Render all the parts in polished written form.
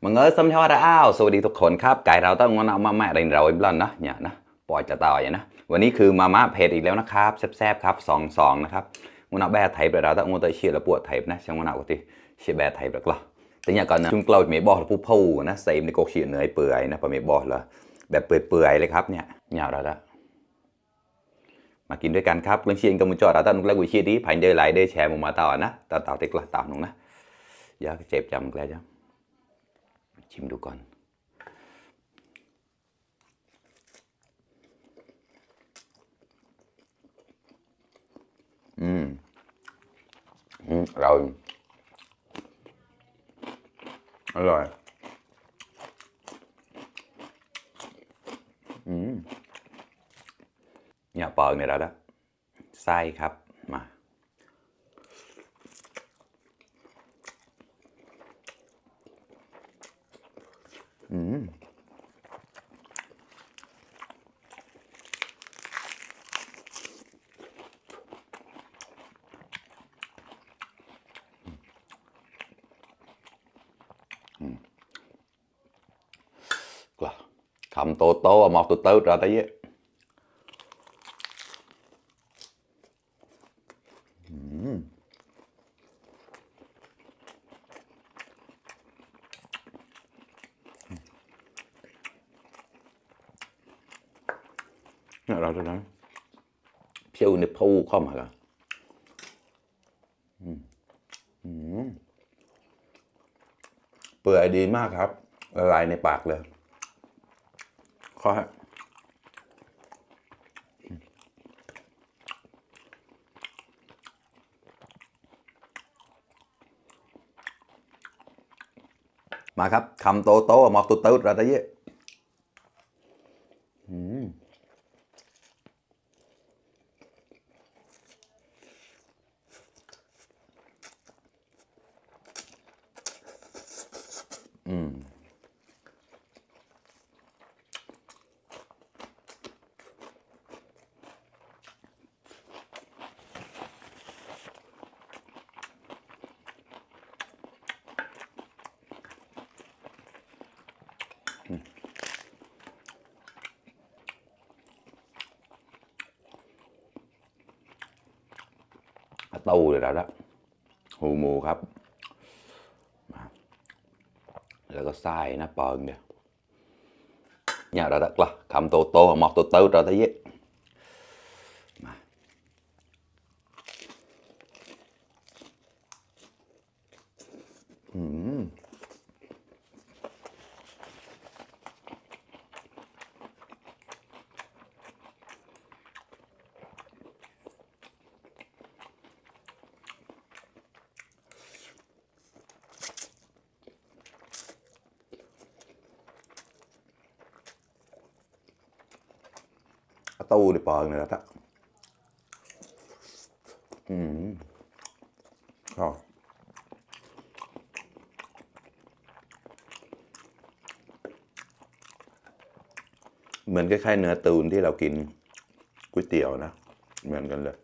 มึงเอ้ยสมชอระอ้าวสวัสดีทุกคนครับไก่เราต้องมาเอามาแม่เรนเราอีกแล้วนะเนี่ยนะปล่อยจะต่อยนะวันนี้คือมาม่าเผ็ดอีกแล้วนะครับแซ่บๆครับ2-2นะครับมันเอาแบะไทยไปเราต้องมันตัวเชียร์แล้วปวดไทยนะช่างมันเอาก็ตีเชียร์แบะไทยแบบละแต่อย่างก่อนนะจุ่มเกลาไม่บอกผู้พูนะใส่ในกกเชียร์เนยเปื่อยนะพอไม่บอกเลยแบบเปื่อยๆเลยครับเนี่ยเนี่ยเราละมากินด้วยกันครับเรื่องเชียร์กับมุจอเราต้องแล้วกูเชียร์ดีผ่านเดย์ไลน์เดย์แชร์มุมมาต่อนะต่อติดละต่อหนุ่งนะอย่าเจ็บจำแล้วจ้ะชิมดูก่อนเราอร่อยเนี่ยเปิดเนี่ยแล้วไส้ครับมาคำโตโตหมอกตัวเต้าเราได้เยอะเนี่ยเราจะนั้นเพียวในพูเข้ามาแล้วเปื่อยดีมากครับละลายในปากเลยขอมาครับคำโตโตหมอกตัวเต้าเราได้เยอะเต้าเลยแล้วหูหมูครับแล้วก็ไส้นะเปิงเดียวเนี่ยเราได้ละคำโตโตหมอกตัวเต้าเราได้เยอะเต้าในเปิงเลยแล้วก็เหมือนคล้ายๆเนื้อตูนที่เรากินก๋วยเตี๋ยวนะเหมือนกันเลย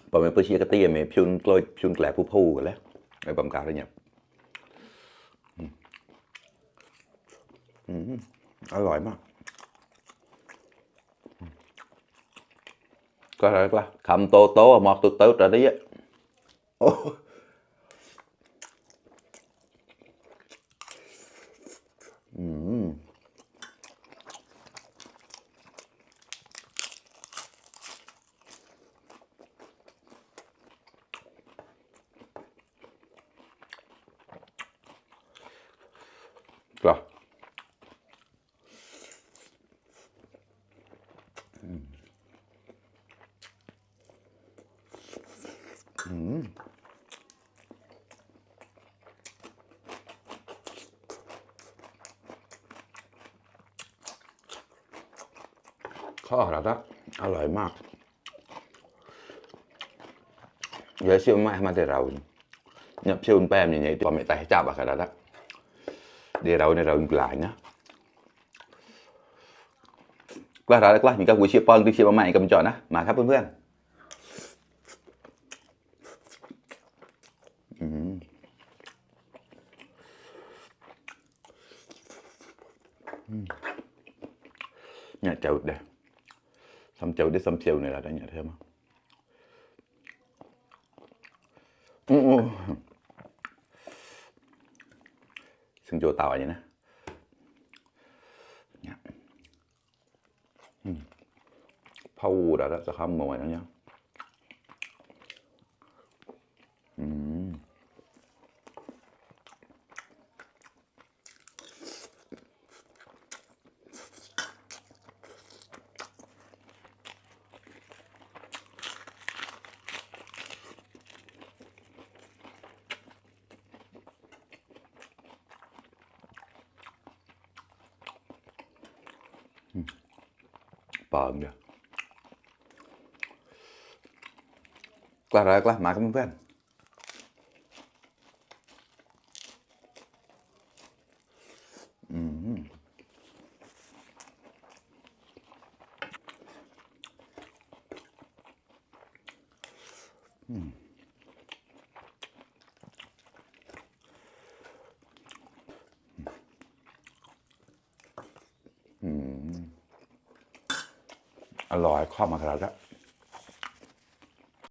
พอเป็นเปอร์เชียกระเตี้ยเมย์พิวน์กลอยพิวน์แกลผู้พูกันแล้วไอ้บำการอะไรเนี่ยอร่อยมากก็อะไรก็คำโตโตหมอกตัวเต้าเราได้เยอะก็ข้าวเราได้อร่อยมากเยอะเชื่อมากมาแต่เราnhập siêu bèm như vậy thì mẹ tay chạm vào cái đó đó để đâu này đâu lại nhá qua đó qua những các buổi chia pon đi chia bằng mày cầm chọn á màครับเพื่อน Nhà chậu đây. Xăm chậu để xăm chậu này là đã nhà thêm. Xương chua tàu vậy nè. Phâu đã sẽ không mùi nữa nha. Bờn kìa. Kelar, makan pen. Alloy ข้อมาขนาดนี้